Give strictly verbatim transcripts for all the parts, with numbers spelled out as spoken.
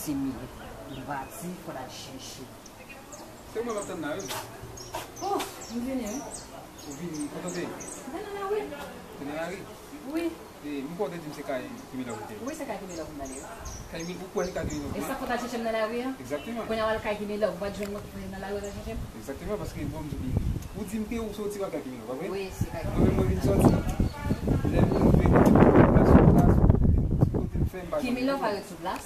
Se mil. Li pati, fò n al chèche. Se mwen m ap tann la, wi. Oh, m vini, wi. Ou vini, kote w te ye? Mwen nan lari. Ou te nan lari? Wi. E, m kwè w te di m se kay Kimilòv ou te ye. Wi, se kay Kimilòv m t ale, wi. Kay Kimi-, ou kwè se kay Kimilòv? E sa fè w t al chèche m nan lari a? Egzakteman. Kounye a w al kay Kimilòv, ou pa t jwenn mwen ki nan lari w t al chèche m? Egzakteman, paske bon, m di w, ou di m ke ou soti w al kay Kimilòv, pa vre? Wi, se kay Kimilòv. Mwen menm, mwen vin soti. Lè m rive, kote m plas sou plas, kote m fè, m pa jwenn. Kimilòv pa ret sou plas.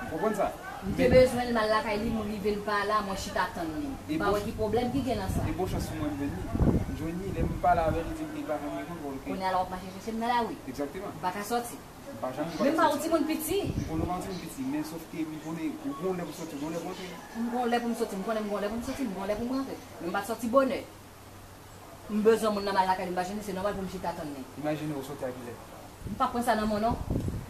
Ou konprann sa? M te bezwen l, m al lakay li, m rive, l pa la, mwen chita tann li. M pa wè ki pwoblèm ki gen nan sa. E bon chans pou mwen, m jwenn li. M jwenn li, lè m pale avè l, li di m ke l pa janm reponn, bon, ok. Kounye a la, w ap mache chèche m nan lari. Egzakteman. M pa ka sòti. M pa janm. Men m pa yon timoun piti. M konnen w pa yon timoun piti, men sòf ke m konnen ou gen yon lè pou sòti, ou gen yon lè pou antre. M gen yon lè pou m sòti, m konnen m gen yon lè pou m sòti, m gen yon lè pou m rantre. Men m pa t sòti bonè. M bezwen moun nan, m al lakay li, m pa jwenn li, se nòmal pou m chita tann li. Imajine w soti a kilè? M pa pran sa nan men w non.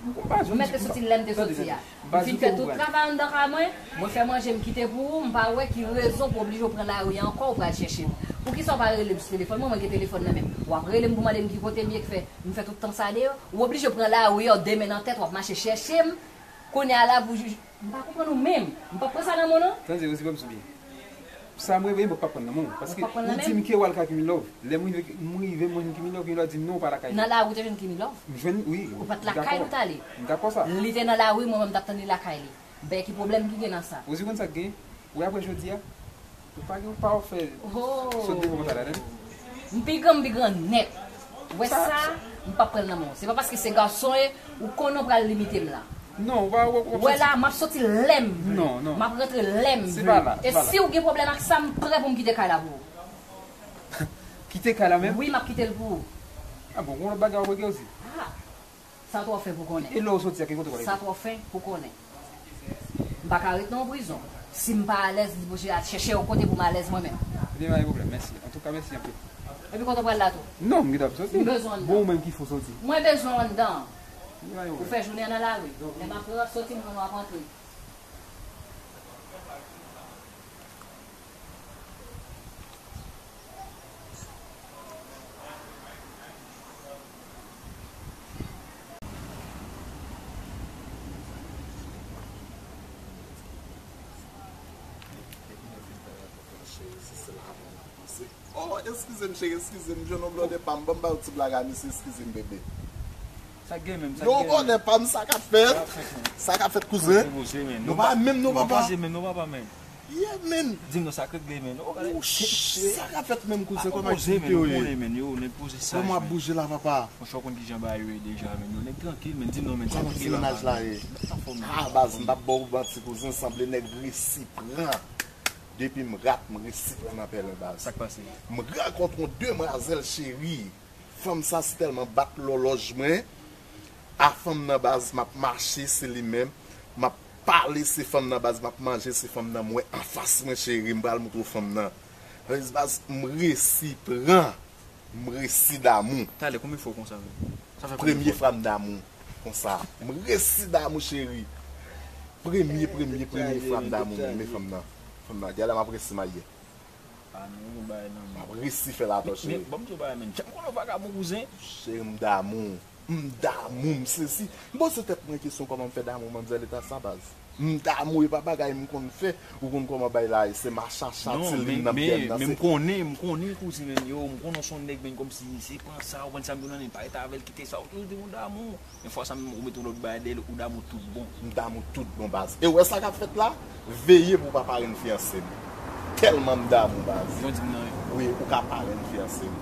M pa jwenn. M mèt te soti lè m te soti a. M fin fè tout travay anndan kay mwen, mwen fè manje, m kite pou ou, m pa wè ki rezon pou oblije w pran lari a ankò, ou pral chèche m. Poukisa w pa rele m sou telefòn mwen, mwen gen telefòn nan men m? W ap rele m pou mande m ki kote m ye, k fè m fè tout tan sa deyò. Ou oblije pran lari a, w demen nan tèt, w ap mache chèche m. Kounye a la, pou jij-, m pa konprann ou menm. M pa pran sa nan men w non. Tande, Rosie, ban m sou byen. Sa m reveye, m p ap pran nan men w. Paske ou di m ke w al kay Kimilòv. Lè m rive, m rive, m jwenn Kimilòv, Kimilòv di m non, ou pa lakay li. Nan lari w te jwenn Kimilòv? M jwenn, wi. Ou pa t lakay li w t ale? M dakò sa. Li te nan lari, mwen menm m t ap tann li lakay li. Ben, ki pwoblèm ki gen nan sa? Rosie, konn sa k gen? Ou wè apre jodi a, ou pa gen, ou pa fè sot devan pòt la, tande. M pi gran, m pi gran nèt. Ou wè sa, m p ap pran nan men w. Se pa paske se gason ye, ou konnen w pral limite m la. Non, ou pa, ou, ou, ou wè la, m ap soti lè m vle. Non, non. M ap rantre lè m vle. Se pa la, se pa la. E si w gen pwoblèm ak sa, m prè pou m kite kay la pou ou. Kite kay la menm? Wi, m ap kite l pou ou. Ah bon, gon lòt bagay w ap regle osi? Ah, sa twò fen pou konnen. E lè w soti a, ki kote w prale? Sa twò fen pou konnen. M pa ka ret nan yon prizon. Si m pa alèz, debouche a chèche yon kote pou m alèz mwen menm. Ebyen, pa gen pwoblèm, mèsi. Antouka, mèsi anpil. Epi kote w pral la tou? Non, m gentan ap soti. M bezwen w anndan. Bon, ou menm ki fè w soti. Mwen bezwen w anndan. Ebyen, pa gen pwoblèm. Ou fè jounen an nan lari. Lè m ap soti, m konnen w ap antre. Oh, eskize m, cheri, eskize m. M jwenn yon blòdè pa m. Ban m ba w ti blag a misye, eskize m, bebe. Sa k gen menm, sa k gen menm? Yon blòdè pa m, sa k ap fèt? Sa k ap fèt, kouzen? Nou pa menm, non, papa. Nou pa poze menm, non, papa, menm. Yeah, man. Di m non, sa k regle, man. Oh, gade. Oh, shit. Sa k ap fèt menm, kouzen? Kòman aktivite yo ye? Kòman w ap bouje la, papa? Franchman, w konn kijan bagay yo ye deja, man. Yo nèg trankil, man. Di m non, man. Kòman ti mennaj la ye? Ah, baz, m p ap ba w manti, kouzen, sanble nèg resi pran. Depi m rat, m resi pran nan pèlen, baz. Sa k pase? M rankontre yon demwazèl cheri. Fanm sa si tèlman bat lòlòj mwen, a fanm nan baz, m ap mache, se li menm, m ap pale, se fanm nan baz, m ap manje, se fanm nan, m wè anfas mwen, cheri, m pral moutre w fanm nan. Baz, m resi pran, m resi damou. Talè, konbyen fwa w konsa menm? Sa fè konbyen fwa? Premye fwa m damou konsa. M resi damou, cheri. Premye, premye, premye fwa m damou, men fanm nan. Fanm nan, gade la m ap resi maye. Ah, non, yon bagay nan men. M ap resi fè l atò, cheri. Men, men, ban m di w bagay, menm. Jan m konnen w vagabon, kouzen. Cheri, m damou. M damou, m sezi. M poze tèt mwen kesyon kòman m fè damou manmzèl eta sa, baz. M damou, e pa bagay m konn fè. Ou konn kòman bagay la ye, se machacha, ti lin nan pyè m nan, men, men m konnen, m konnen, kouzen, men, yo, m konnen w se yon nèg, men, kòmsi se pran sa, ou konn sa m di w nan men, pa rete avè l, kite sa, ou toujou di m ou damou. Men fwa sa menm ou mete yon lòt bagay dèyè l, ou damou tout bon. M damou tout bon, baz. E ou wè sa k ap fèt la? Veye pou w pa parenn fiyanse m. Tèlman m damou, baz. Jan w di m nan, wi. Wi, ou ka parenn fiyanse m.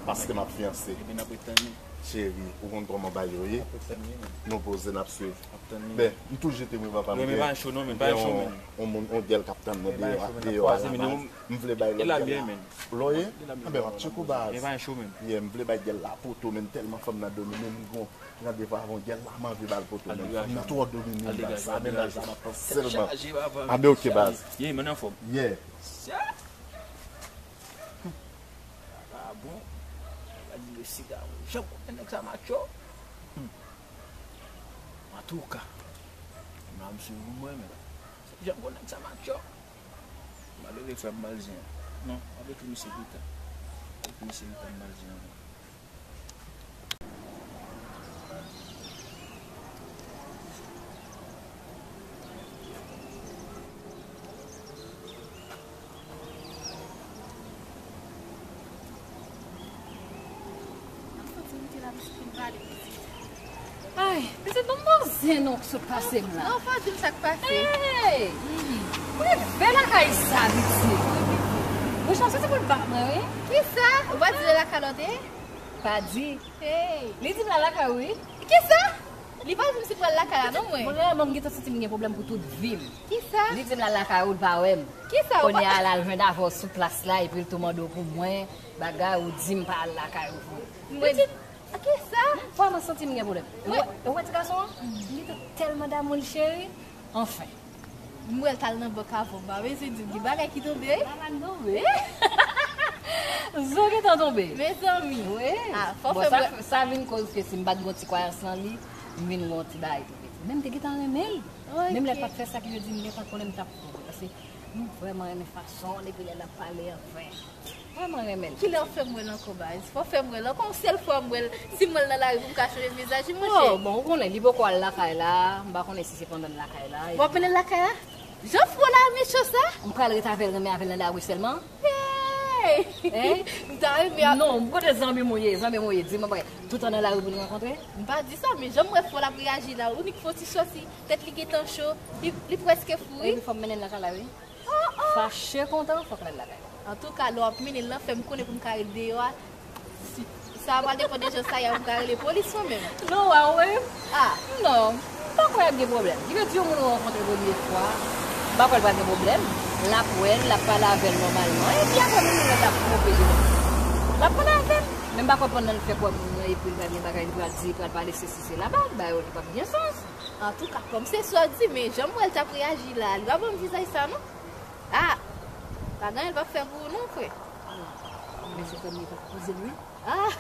Paske m ap fiyanse. Ebyen, n ap ret tann li. Cheri, ou konn kòman bagay yo ye. N ap ret tann li, men. Nou poze, n ap swiv. N ap tann li. Ben, m tou jete mwen, papa m. Wi, men pa cho non, men pa cho, men. On moun, on gèl k ap tann mwen deyò, deyò a la, baz. M vle bay lòt gèl la. Lò ye? Anben, m ap tcheke w, baz. Men pa cho, men. Yeah, m vle bay gèl la poto, men tèlman fanm nan domine m, gon. Gade pa avon gèl la, m anvi ba l poto, men fanm nan twò domine m, baz. Sa mennaj la m ap panse sèlman. Anben, ok, baz. Ye, men anfòm. Yeah. Sa. Vagabon. Gade le sida. Jan konnen nèg sa macho. Antouka. M la m sou mwen, men. Jan konnen nèg sa macho. M al rele frè m, m al di l. Non, m ap ekri misye pita. M ap ekri misye pita, m al di l. Ay, pitit, ban m poze non k sot pase m la. Non, fò di m sa k pase. Hey! Mwen reve lakay sa, pitit. Mwen chanje se pou l bat mwen, wi. Kisa? Ou pa di l lakay lòt, e? Pa di. Hey! Li di m la lakay, wi. Kisa? Li pa di m si pral lakay la, non, mwen. Mwen reyèlman, m gentan santi m gen pwoblèm pou tout vi m. Kisa? Li di m l al lakay ou, l pa wè m. Kisa? Ou pa Kounye a, l al jwenn avè w sou plas la, epi l tou mande w pou mwen, bagay, ou di m pa al lakay ou vre. Mwen Pitit, Kisa? Vrèman santi m gen pwoblèm. Ou wè, ou wè ti gason an? Li te tèlman damou l, cheri. Anfen. M wè l t al nan bank avè w, m pa bezwen di w, gen bagay ki tonbe, wi. Bagay tonbe. Zo gentan tonbe. Mezanmi. Wi. Ah, fò Bon, fè sa, mwen sa vin koz ke si m pa t gon ti kwayans nan li, m vin gon ti bagay tou. Men m te gentan renmen l. Menm lè l pa t fè sa ki yo di m, gen pa konnen m t ap pran. Paske m vrèman renmen fason l epi lè l ap pale, anfen. Vrèman renmen l. Kilè w fè m wè l ankò, baz? Fò w fè m wè l ankò, yon sèl fwa m wè l. Si m wè l nan lari pou m ka chanje vizaj li, monchè. Oh, bon, ou konnen, li poko al lakay la. M pa konnen si se pandan l lakay la. W ap mennen l lakay la? Jan fò la, mechan sa? M pral ret avè l, renmen avè l nan lari sèlman. Hey! Hein? M ta renmen ap- Non, m kote zanmi m ou ye, zanmi m ou ye. Di m, bagay, tout tan nan lari pou nou rankontre? M pa di sa, men jan m wè fò l ap reyaji la, ou nik fò ti sòsi, tèt li gentan cho, li, li prèske fou, wi. Epi fò m mennen l lakay la, wi. Oh, oh. Fache kontan, fòk l al lakay. Antouka, lè w ap mennen l nan, fè m konnen pou m ka ret deyò a. Si, sa va depann de jan sa ye a, pou m ka rele polis mwen menm. Non, wa wè. Ah. Non, m pa kwè ap gen pwoblèm. Li vle di yon moun ou rankontre premye fwa, m pa kwè l pral gen pwoblèm. L ap wè l, l ap pale avè l nòmalman. Epi apre, moun nan t ap twonpe li menm. L ap pale avè l. Men m pa kwè pandan l fè kwè moun nan, epi l pral gen bagay li pral di, li pral pale sesi sela, ba, ba yo li p ap gen sans. Antouka, kòm se sa w di, men jan m wè l t ap reyaji la, li pa ban m vizaj sa, non. Ah! Pa gen anyen l p ap fè pou ou non, frè. Men se kòm li pa poze l, wi. Ah!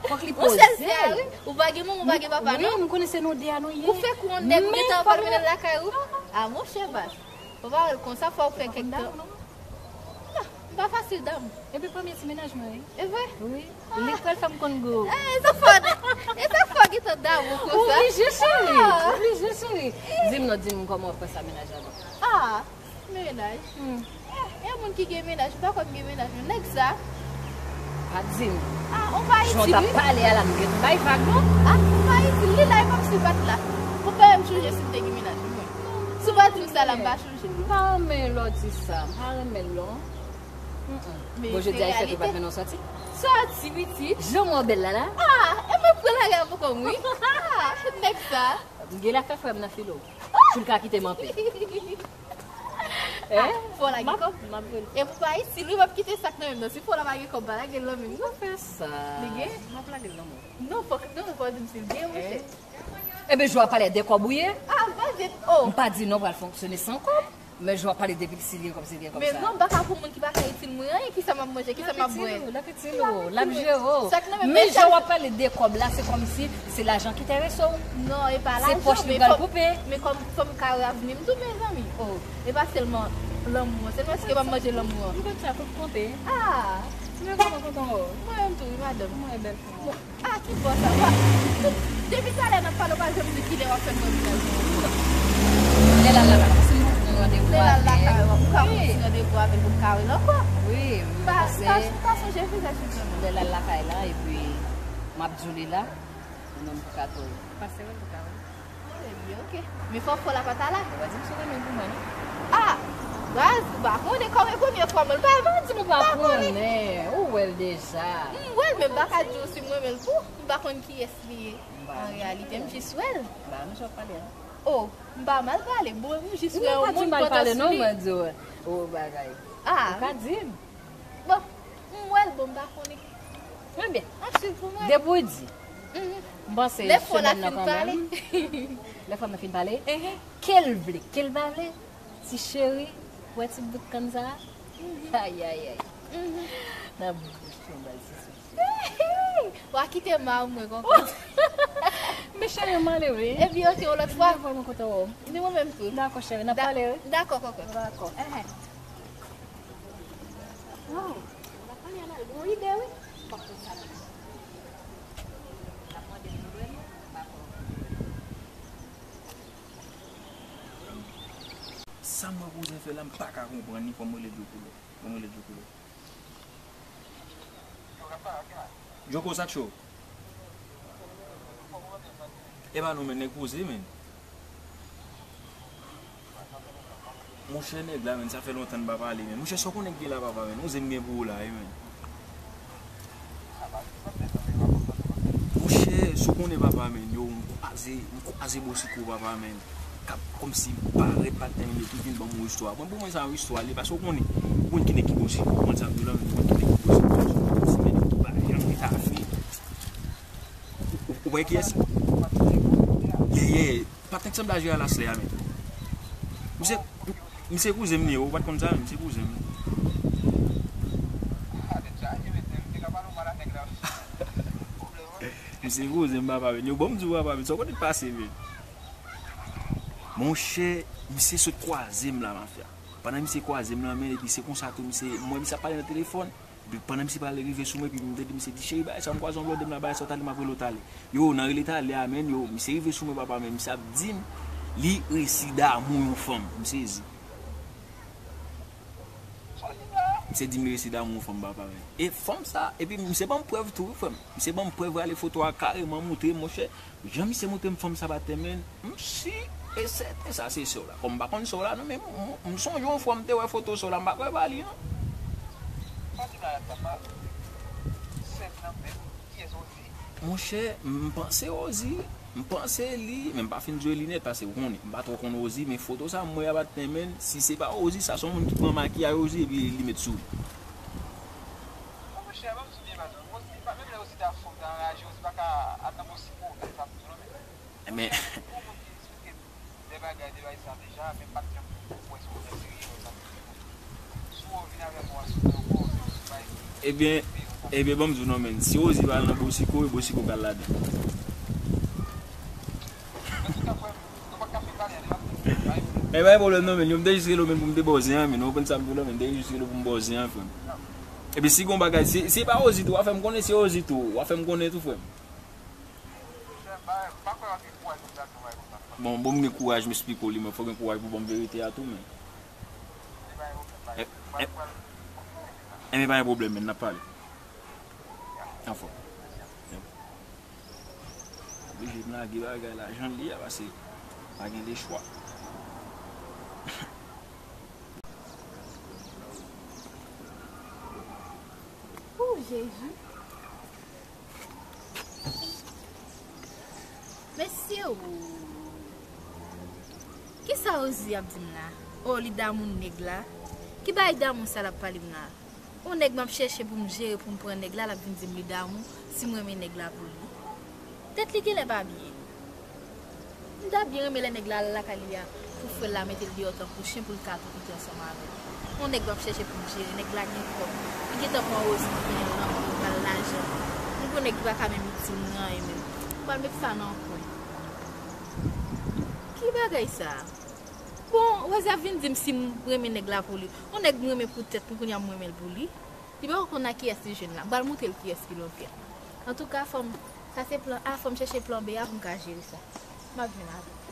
Fòk li poze l. Yon sèl frè a, wi. Ou pa gen manman, ou pa gen papa, non? Wi, m konnen se nou de a nou ye. Ou fè kou yon nèg, ou gentan pral mennen l lakay ou? Ah, monchè, baz. Ou pa wè l konsa, fò w fè kèk tan. Non, m pa fasil damou. Epi premye ti mennaj mwen, wi. E vre? Wi. Li pral fè m konn gou. Eh, e sa fò, e sa fò gentan damou konsa. Oblije, cheri. Ah. Oblije, cheri. Di m non, di m kòman w ap fè sa mennaj la non. Ah, mennaj. Hmm. Eh, e moun ki gen mennaj, m pa kwè m gen mennaj non. Nèg sa. Pa di m. Ah, on pa Jan w t ap pale a la, m gen bay vag non. Ah, on pa itil. Li la, e kòmsi l pa t la. Ou pa menm chonje si m te gen mennaj mwen. Si w pa di m sa la, m pa chonje. M pa renmen lè w di sa. M pa renmen l non. Mm-mm. Men Bon, jodi a, e fèt ou pa t mennen w sòti? Sòti, pitit. Jan mwen bèl la, la? Ah, e mwen pran lari a pou kò m, wi. Ah, nèg sa. M gen lè fè frè m nan filo. Pou l ka kite m anpe. Eh? Ah, fò la gen kòb. M ap, m ap jwenn. E pou pa itil, wi, m ap kite sa k nan men m nan. Si fò la pa gen kòb, pa lage l nan men m, non. Fè sa. Li gen? M ap lage l nan men w. Non, fòk, non, fò di m si l gen, monchè. Enben, jan w ap pale de kòb ou ye? Ah, m pa di, oh. M pa di non pral fonksyone san kòb, men jan w ap pale depi si l gen kòb, si l gen kòb sa. Men non, m pa ka pou moun ki pa ka itil mwen anyen, kisa m ap manje, kisa m ap bwè. L ap itil ou, l ap itil ou, l ap jere w. Sa k nan men Men jan w ap pale de kòb la, se kòmsi se lajan ki enterese w. Non, e pa lajan, Se pòch li pral koupe. Men kòm, kòm ka revni m tou, mezanmi. Oh, e pa sèlman lanmou an, se paske m ap manje lanmou an. M konn sa tout konte. Ah. Men kòman kontan w? Mwen menm tou, wi, madanm. Mwen bèl fanm. Ah, ki bò sa? Wa, depi talè n ap pale, w pa janm di kilè w ap fè mwen mennaj mwen. Lè l al lakay, si nou pran randevou Lè l al lakay, w ap, ou ka pran ti randevou avè l pou m ka wè l ankò. Wi, m pa, m pa, m pa sonje vizaj li vrèman. Lè l al lakay la, epi m ap di w li la, ou menm pou ka tou. Pase wè l pou ka wè l. Ebyen, oke. Men fò fò la pa ta la. Ou pa di m si w renmen l pou mwen, non? Ah! Baz, ou pa konnen kòm e premye fwa mwen, m pa, m pa di m ou pa konnen. Ou wè l deja. M wè l, men m pa ka di w si m renmen l pou. M pa konn kiyès li ye. An reyalite, m jis wè l. M pa renmen jan w ap pale a. Oh, m pa mal pale. Bon, m jis wè yon moun pòtans li. Non, m pa di w mal pale, non, mwen di w, oh, bagay. Ah. Ou ka di m. Bon, m wè l, bon, m pa konnen. Ebyen, ap swiv pou mwen. Depi w di. Mhm. M panse Lè fò la semèn nan fin pale. kanmenm. Lè fò m nan fin pale. Mhm. Ke l vle, ke l pa vle. Ti cheri, wè ti bout kann sa a? Mhm. Ayayay. Mhm. Nan bouch yon bal sisi. Wa kite ma mwen konprann. Men cheri, m ale wi. Ebyen, oke, yon lòt fwa. Mwen vrèman kontan wè w. Ni mwen menm tou. Dakò, cheri, n ap Da- pale wi. Dakò, kòkòt. Dakò. Ehe. Waw, n ap pale a la, l gen yon ide wi. M pa konn sa li ye. N ap mande l nouvèl, m pa kwè w gen nouvèl. Sa m wè kouzen fè la, m pa ka konprann li, fò m rele Djokolo. Fò m rele Djokolo. Djoko, sa k cho? E pa nou, men, nèg poze, men. Monchè, nèg la, men, sa fè lontan n pa pale, men. Monchè, sa w konnen k gen la, papa, men. Yon zen m gen pou ou la, wi, men. Monchè, sa w konnen, papa, men. Yo, m kwaze, m kwaze Bosiko, papa, men. K ap kòmsi parèt patnè m, epi vin ban m yon istwa. Bon, pou mwen, sa yon istwa, li, paske w konnen, w konn ki nèg ki Bosiko, w konn sa m di w la, men, w konn ki nèg ki Bosiko. Kòmsi, men, nèg ki pa janm rete afè. Ou, ou, ou wè kiyès? Yeah, yeah. Patnè k sanble a Jeralas la, men. Misye, misye kouzen m li ye, ou pa t konn sa, men misye kouzen m. Misye kouzen m, papa, men. Yo, bon, m di w, papa, men. Sa w konnen k pase, men. Monchè, misye sot kwaze m la, mafya. Pandan misye kwaze m la, men, epi se konsa tou, misye, m wè misye ap pale nan telefòn. Epi pandan misye pale rive sou mwen, epi m tande misye di, "Cheri, bagay sa, m kwaze yon blòdè m la, bagay sa, w t ale, m ap rele w talè." Yo, nan rele talè a, men, yo, misye rive sou mwen, papa, men misye ap di m li resi damou yon fanm. M sezi. Misye di m li resi damou yon fanm, papa, men. E fanm sa, epi misye ban m prèv tou, wi, frè m. Misye ban m prèv, rale foto a kareman, montre m, monchè. Jan misye montre m fanm sa, patnè, men, m si e sèten sa se sè w la. Kòm m pa konn sè w la, non, men m, m, m sonje yon fwa m te wè foto sè w la, m pa kwè pa li, non. Monchè, m panse Rosie, m panse li, men m pa fin di w li nèt, paske w konnen, m pa twò konn Rosie, men foto sa m wè a, patnè, men, si se pa Rosie, sa se yon moun ki pran makiyaj Rosie epi li met sou li. Ebyen, ebyen, ebyen, ban m di w non, men. Si Rosie pa al nan Bosiko, e Bosiko ka al ladan. Men pa gen pwoblèm non, men. Yo, m te jis rele w, men, pou m te ba w zen an, men. Ou konprann sa m di w la, men. M te jis rele w pou m ba w zen an, frè m. Epi si gon bagay, si, si pa Rosie tou, w a fè m konnen, si Rosie tou, w a fè m konnen tou, frè m. Bon, bon, m gen kouraj, m esplike w li, men fò gen kouraj pou ban m verite a tou, men. E, e, e, men pa gen pwoblèm, men, n ap pale. Anfòm. Oblije m lage bagay la jan l ye a, paske pa gen de chwa. O Jezi. Mesye o. Kisa Rosie ap di m la? O, li damou nèg la. Ki bagay damou sa l ap pale m la? Yon nèg m ap chèche pou m jere, pou m pran nèg la, l ap vin di m li damou, si m renmen nèg la pou li. Tèt li genlè pa byen. M ta byen renmen lè nèg la al lakay li a, pou frè l la mete l deyò tankou chen pou l ka tou kite ansanm avè l. Yon nèg m ap chèche pou m jere, nèg la gen kòb. Li gentan pran Rosie, li gentan lanmou, li pral lajan. M gon nèg ki pa ka menm itil mwen anyen menm. M pral met sa nan yon kwen. Ki bagay sa? Bon, Rosie ap vin di m si m renmen nèg la pou li. Yon nèg m renmen pou tèt mwen, kounye a m renmen l pou li. Li poko konn a kiyès li jwenn la. M pral montre l kiyès ki lòvyè. Antouka, fò m, sa se plan A, fò m chèche plan B a pou m ka jere sa. M ap jwenn avè l.